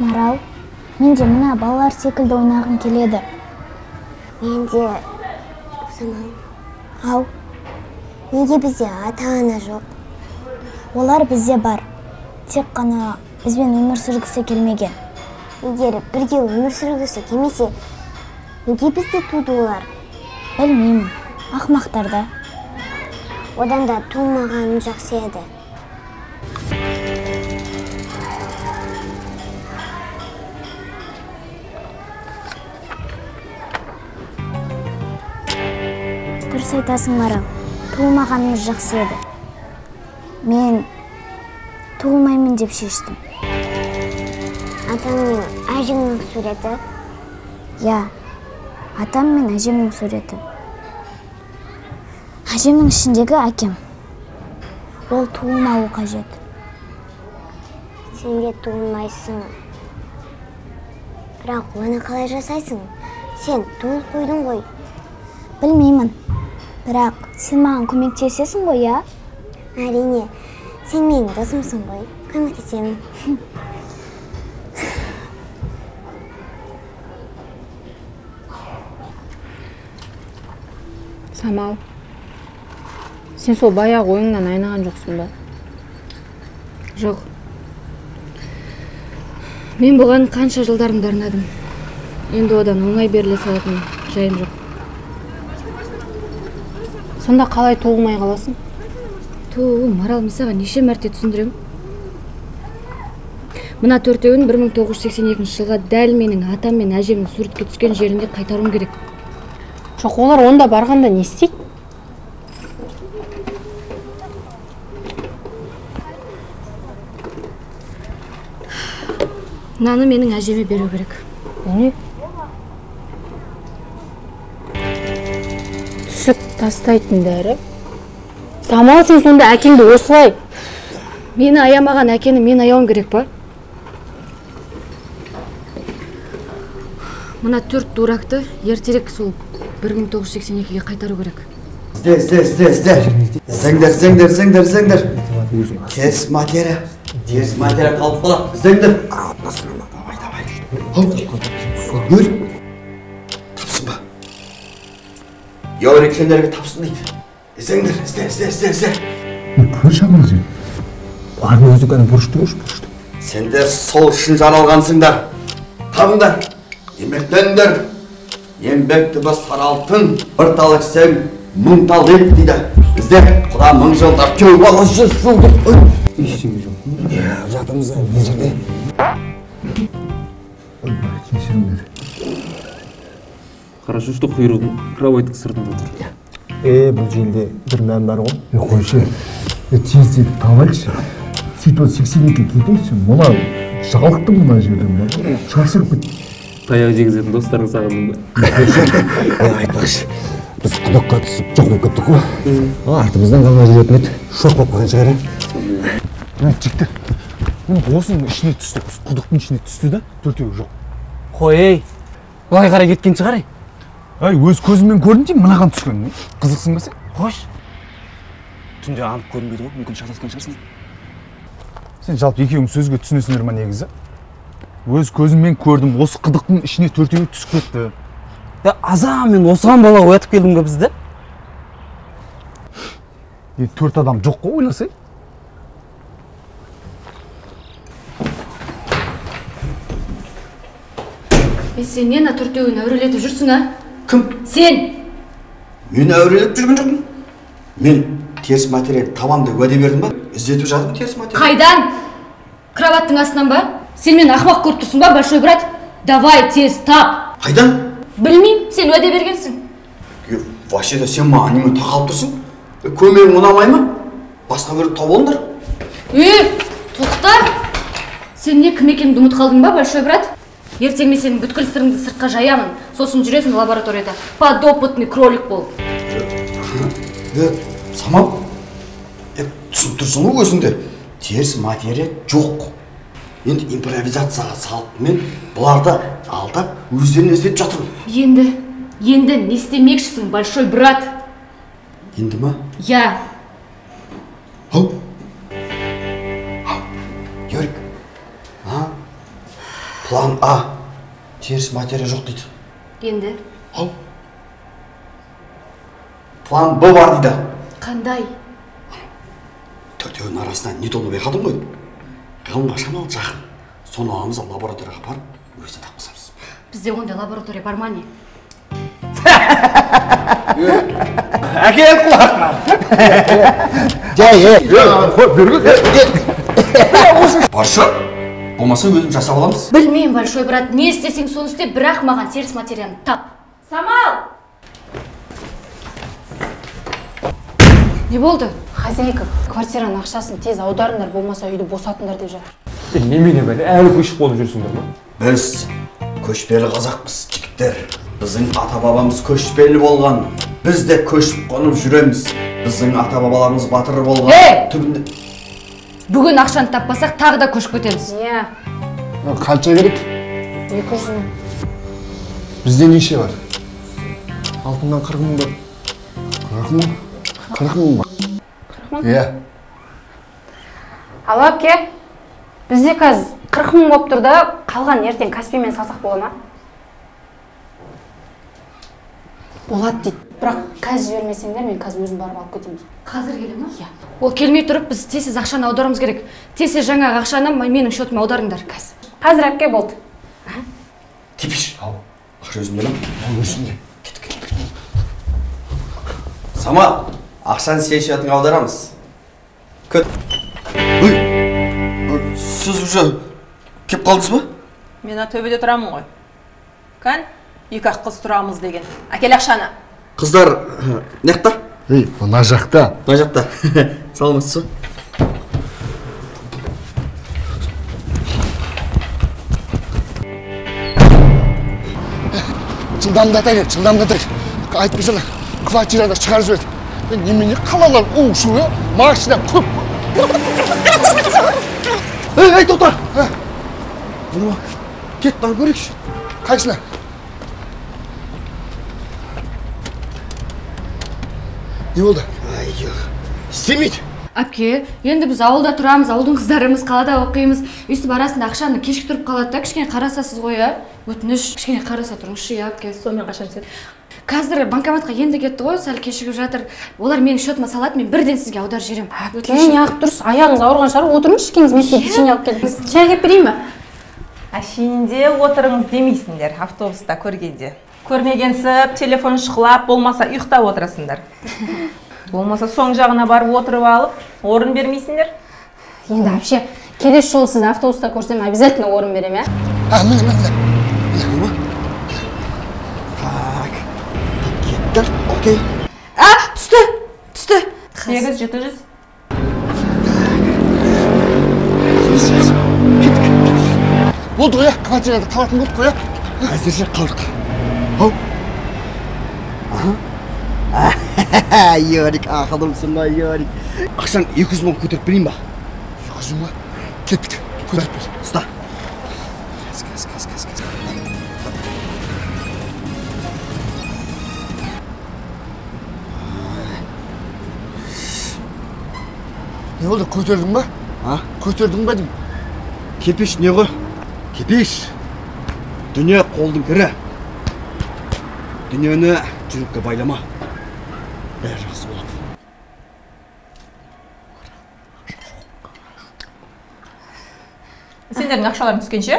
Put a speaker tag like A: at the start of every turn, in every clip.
A: Марал, мен де мына балалар секілді ойнағым келеді.
B: Мен де, Самал.
A: Ау.
B: Неге бізде ата-ана жоқ?
A: Олар бізде бар. Тек қана бізбен өмір сүргісі келмеген.
B: Егер бірге өмір сүргісі келмесе, неге бізде туды олар?
A: Білмеймін. Ақымақтар да.
B: Одан да туылмағаным жақсы еді.
A: Дұрыс айтасың, Марал. Туылмағанымыз жақсы еді. Мен туылмаймын деп шештім.
B: Атам мен әжемнің суреті?
A: Иә, атам мен әжемнің суреті. Әжемнің ішіндегі әкем. Ол туылмауы қажет.
B: Сен де туылмайсың. Бірақ оны қалай жасайсың? Сен туылып қойдың ғой.
A: Білмеймін. Бірақ сен маған көмектесесің ғой, иә?
B: Әрине, сен менің досымсың ғой, көмектесемін.
C: Самал, сен сол баяғы ойыңнан айнаған жоқсың ба?
D: Жоқ. Мен бұған қанша жылдарымды арнадым. Енді одан оңай беріле салатын жайым жоқ.
C: Сонда қалай туылмай қаласың?
D: Ту, Марал, мен саған неше мәрте түсіндірем? Мына төртеуін 1982 жылға дәл менің атам мен әжемнің суретке түскен жерінде қайтаруым керек.
C: Жоқ, олар онда барғанда не істейді?
D: Мынаны менің әжеме беру керек.
C: Не? Түсік тастайтын дәрі. Самал, сен сонда әкеңді осылай.
D: Мені аямаған әкені мен аяуым керек па? Мына төрт дуракты ертерек сол 1982-ге қайтару керек.
E: Ізде, ізде, ізде, ізде. Іздеңдер, іздеңдер, іздеңдер, іздеңдер. Теріс материя, теріс материя қалып қалады. Іздеңдер. Давай, давай. Ау, тапсын ба? Ярик сендерге тапсын дейді. Іздеңдер, ізде, ізде, ізде, ізде.
F: Көрші ағамыз еді. Армия өзі кәні бұрышты көрші, бұрышты.
E: Сендер сол үшін жаралғансыңдар. Табыңдар, еңбектеніңдер. Еңбек түбі сары алтын. Бір тал ексең, мың тал ек дейді. Бізде құда мың жылдық, кеу бала 100 жылдық.
F: Ештеңе жоқ. Жатырмыз мына жерде. Ойбай, кешіріңдер.
G: Хорошо, что құйрығың кроваттың сыртында тұр.
F: Бұл жерде бір мән бар ғой. Қойшы, тез-тез табайықшы. Сөйтіп 82-ге кетейікші. Мына жалықтым мына жерден. Шаршап кеттім.
G: Таяқ жегізетін достарың сағындың ба?
F: Айтпақшы, біз құдыққа түсіп жоқ болып кеттік қой. Артымыздан қалмай жүретін еді. Шоқ болып қалған шығар. Жігіттер, осының ішіне түсті, құдықтың ішіне түсті да, төртеуі жоқ.
H: Қой, ей, былай қарай кеткен шығар, ей.
F: Ай, өз көзіммен көрдім деймін, мынаған түскен. Қызықсың ба сен?
H: Қойшы. Түнде анық көрінбейді ғой, мүмкін шатасқан шығарсың.
F: Сен жалпы екеуің сөзге түсінесіңдер ма негізі? Өз көзіммен көрдім, осы құдықтың ішіне төртеуі түсіп кетті.
H: Я, аза, мен осыған бала оятып келдім ғой бізді.
F: Төрт адам жоқ қой, ойласай.
D: Сен не ана төртеуін әурелетіп жүрсің, а?
E: Кім?
D: Сен!
E: Мен әурелетіп жүрген жоқпын. Мен теріс материал табам деп уәде бердім ба? Іздетіп жатырмын теріс материал.
D: Қайдан? Кроваттың астынан ба? Сен мені ақымақ көріп тұрсың ба, большой брат? Давай, тез тап!
E: Қайдан?
D: Білмеймін, сен уәде бергенсің.
E: Вообще-то сен маған немен тақалып тұрсың? Көмегің ұнамай ма? Басқа біреуді тауып алыңдар.
D: Тоқта! Сен не кім екеніңді ұмытып қалдың ба, большой брат? Ертең мен сенің бүткіл сырыңды сыртқа жаямын. Сосын жүресің лабораторияда подопытный кролик болып.
E: Самал, түсініп тұрсың ғой өзіңде. Теріс материя жоқ. Енді импровизацияға салып мен бұларды алдап өздерін іздеп жатырмын.
D: Енді не істемекшісің, большой брат?
E: Енді ма?
D: Я.
E: Ау. Ау. Ярик. А? План А. Теріс материя жоқ дейді.
D: Енді?
E: Ал. План Б бар дейді.
D: Қандай?
E: Төртеуінің арасынан Ньютонды байқадым ғой. Ғылымға шамалы жақын. Соны аламыз да лабораторияға барып, өзіне тапқызамыз.
D: Бізде ондай лаборатория бар ма не?
E: Әкел құлағынан. Жай, Баршы, болмаса өзім жасап аламыз.
D: Білмеймін, большой брат, не істесең соны істе, бірақ маған теріс материяны тап. Самал! Не болды?
C: Хозяйка, квартираның ақшасын тез аударыңдар, болмаса үйді босатыңдар деп жатыр.
G: Сен немене бәле, әлі көшіп қонып жүрсіңдер ма?
E: Біз көшпелі қазақпыз, жігіттер. Біздің ата-бабамыз көшпелі болған. Біз де көшіп қонып жүреміз. Біздің ата-бабаларымыз батыр болған. Түбінде...
D: Бүгін ақшаны таппасақ, тағы да көшіп кетеміз.
C: Иә.
F: Қанша керек?
C: 200 мың.
F: Бізде неше бар? Алтыннан 40 мың бар. 40 мың? 40 мың бар.
C: 40 мың?
F: Иә.
C: Алло, әпке. Бізде қазір 40 мың болып тұр да, қалған ертең Каспиймен салсақ бола ма? Болады дейді. Бірақ қазір жібермесеңдер, мен қазір өзім барып алып кетемін дейді.
D: Қазір келе ма? Иә. Ол келмей тұрып, біз тез ақшаны аударуымыз керек. Тез жаңағы ақшаны менің счетыма аударыңдар. Қазір.
C: Қазір әпке болды.
E: Кепиш.
F: Ау.
E: Ақша өзімде ме?
F: Ау, өзімде.
E: Кеттік. Самал, ақшаны сен счетыңа аударамыз. Күт. Ой, сіз уже кеп қалдыңыз ба?
I: Мен төбеде тұрамын ғой. Кән, екі ақ қыз тұрамыз деген. Әкел ақшаны.
E: Қыздар, неқта?
F: Ей, мына жақта.
E: Мына жақта. Саламатсыз ба?
F: Жылдамдата кел, жылдамдата кел. Айтпаса квартирада шығарып жіберді. Немене қалалар у-шу, машина көп.
E: Ей, ей, тоқта! Бұрма, кет, мынаны көрейікші.
F: Қайсына? Не болды?
E: Ай, істемейді.
D: Әпке, енді біз ауылда тұрамыз, ауылдың қыздарымыз, қалада оқимыз. Өйстіп арасында ақшаны кешіктіріп қалады да, кішкене қарасасыз ғой, ә? Өтініш, кішкене қараса тұрыңызшы, иә, әпке.
I: Сонымен қашан түседі?
D: Қазір банкоматқа енді кетті ғой, сәл кешігіп жатыр. Олар менің счетыма салады, мен бірден сізге аударып жіберемін.
C: Әпке, неғып тұрсыз? Аяғыңыз ауырған шығар, отырыңызшы, келіңіз, мен сізге печенье алып келдім. Шай әкеліп берейін бе?
I: Әшейінде отырыңыз демейсіңдер, автобуста көргенде. Көрмегенсіп, телефон шұқылап, болмаса ұйықтап отырасыңдар. Болмаса соң жағына барып отырып алып, орын бермейсіңдер.
C: Енді әпше, келесі жолы сізді автобуста көрсем, обязательно орын берем, ә?
F: А, міне, міне.
E: Міне. Так. Кетті, окей.
D: А, түсті, түсті.
I: 8 700.
E: Кеттік.
F: Болды ғой, квартирада қалатын болдық қой, ә?
E: Әзірше қалдық. Ау. Ярик, ақылымсың ба, Ярик. Ақшаны 200 мың көтеріп берейін ба?
F: 200 мың ба? Кеттік, көтеріп бер.
E: Ұста. Кәс, кәс, кәс, кәс.
F: Не болды, көтердің ба?
E: А?
F: Көтердің ба деймін.
E: Кепиш не ғой? Кепиш. Дүние қолдың кірі. Дүниені жүрекке байлама. Бәрі жақсы болады.
I: Сендердің ақшаларың түскенше,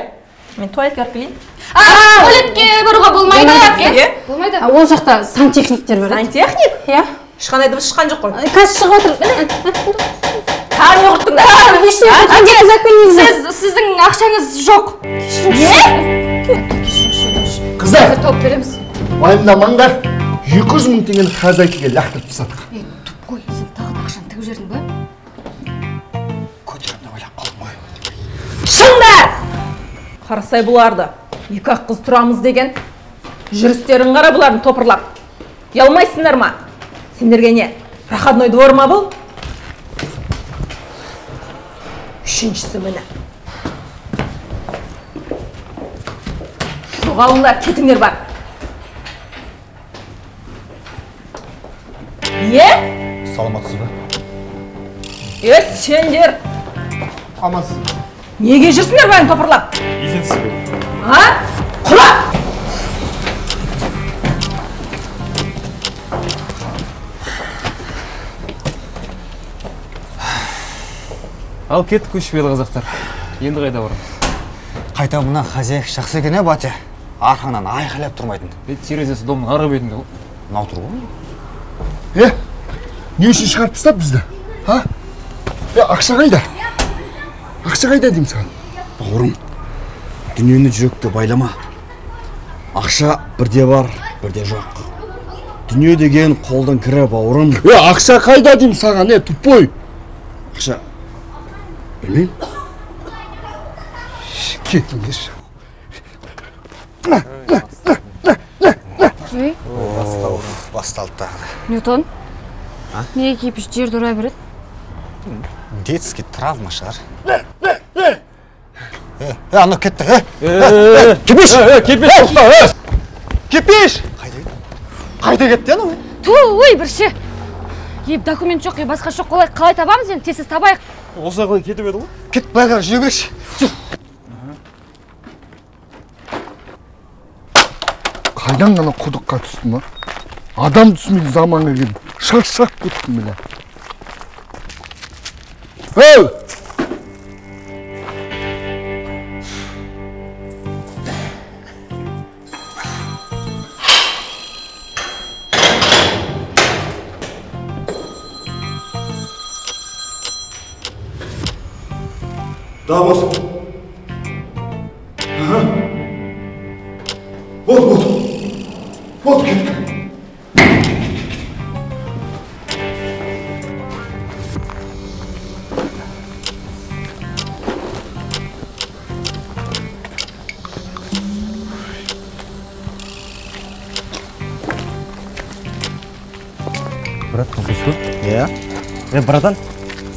I: мен туалетке барып келейін.
D: Туалетке баруға болмайды, әпке. Болмайды.
C: Ол жақта сантехниктер бар.
I: Сантехник?
C: Иә.
I: Ешқандай дыбыс шыққан жоқ қой.
C: Қазір шығып отыр.
I: Тағы не құрттыңдар?
D: Сіздің ақшаңыз жоқ.
I: Не?
F: Қыздар,
D: тауып береміз.
F: Уайымдамаңдар, 200 мың теңгені хозяйкаға лақтырып тастадық.
D: Ей, тупой, сен тағы да ақшаны тігіп жібердің ба?
E: Көтеремін деп ойлап қалдым ғой.
I: Шыңдар! Қарасай бұларды. Екі ақ қыз тұрамыз деген. Жүрістерін қара бұлардың топырлап. Ұялмайсыңдар ма? Сендерге не? Проходной двор ма бұл? Үшіншісі міне. Жоғалыңдар, кетіңдер бар. Не?
F: Саламатсыз ба?
I: Е, сендер!
F: Амансыз.
I: Неге жүрсіңдер бәрін топырлап?
G: Есенсіз бе?
I: А? Құла!
G: Ал кеттік көшпелі қазақтар. Енді қайда барамыз?
F: Қайта мына хозяйка жақсы екен, ә, батя? Арқаңнан айқайлап тұрмайтын.
G: Терезесі домның арғы бетінде ғой.
F: Мынау тұр ғой.
J: Е, не үшін шығарып тастап бізді? А? Е, ақша қайда? Ақша қайда деймін саған?
E: Бауырым, дүниені жүректе байлама. Ақша бірде бар, бірде жоқ. Дүние деген қолдан кірі, бауырым.
J: Е, ақша қайда деймін саған, е, тупой.
E: Ақша білмеймін.
J: Кетіңдерші.
F: Басталды тағы.
D: Ньютон, неге кепіш жерді ұра береді?
F: Детский травма шығар. Анау кетті. Кепиш!
G: Кепиш, тоқта!
F: Кепиш! Қайда кетті анау?
D: Ту, ой, бірше. Еп, документ жоқ, басқа жоқ, қалай табамыз енді? Тез табайық.
H: Осылай қалай кетіп еді ғой?
F: Кет, былай қарай жүре берейікші.
J: Қайдан ғана құдыққа түстім, а? Адам түсмейтін заманға келдім. Шаршап кеттім міне. Ей!
E: Да, босс. Ага. Вот, вот. Вот кеттік.
H: Брат, қыз?
F: Иә.
H: Братан,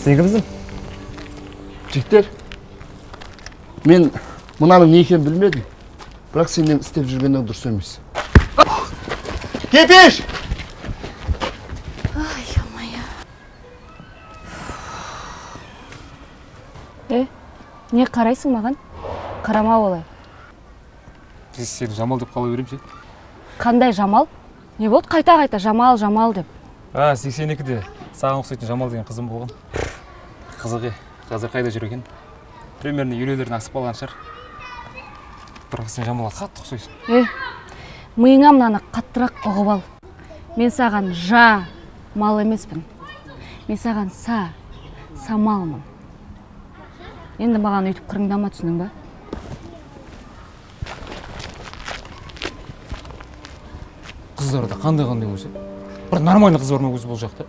H: сен кімсің?
J: Жігіттер, мен мынаның не екенін білмедім, бірақ сенен істеп жүргенің дұрыс емес.
F: Кепиш!
D: Ай, ё-моё. Не қарайсың маған? Қарама олай.
G: Біз сені Жамал деп қала беремін ше.
D: Қандай Жамал? Не болды қайта-қайта Жамал, Жамал деп?
G: А, 82-де саған ұқсайтын Жамал деген қызым болған. Қызық, қазір қайда жүр екен? Примерно елулерден асып қалған шығар. Бірақ сен Жамалға қатты ұқсайсың.
D: Миыңа мынаны қаттырақ ұғып ал. Мен саған жа-мал емеспін. Мен саған са-самалмын. Енді маған өйтіп қырыңдама, түсіндің ба?
G: Қыздарда қандай-қандай өзі? Бір нормальный қыз бар ма өзі бұл жақта?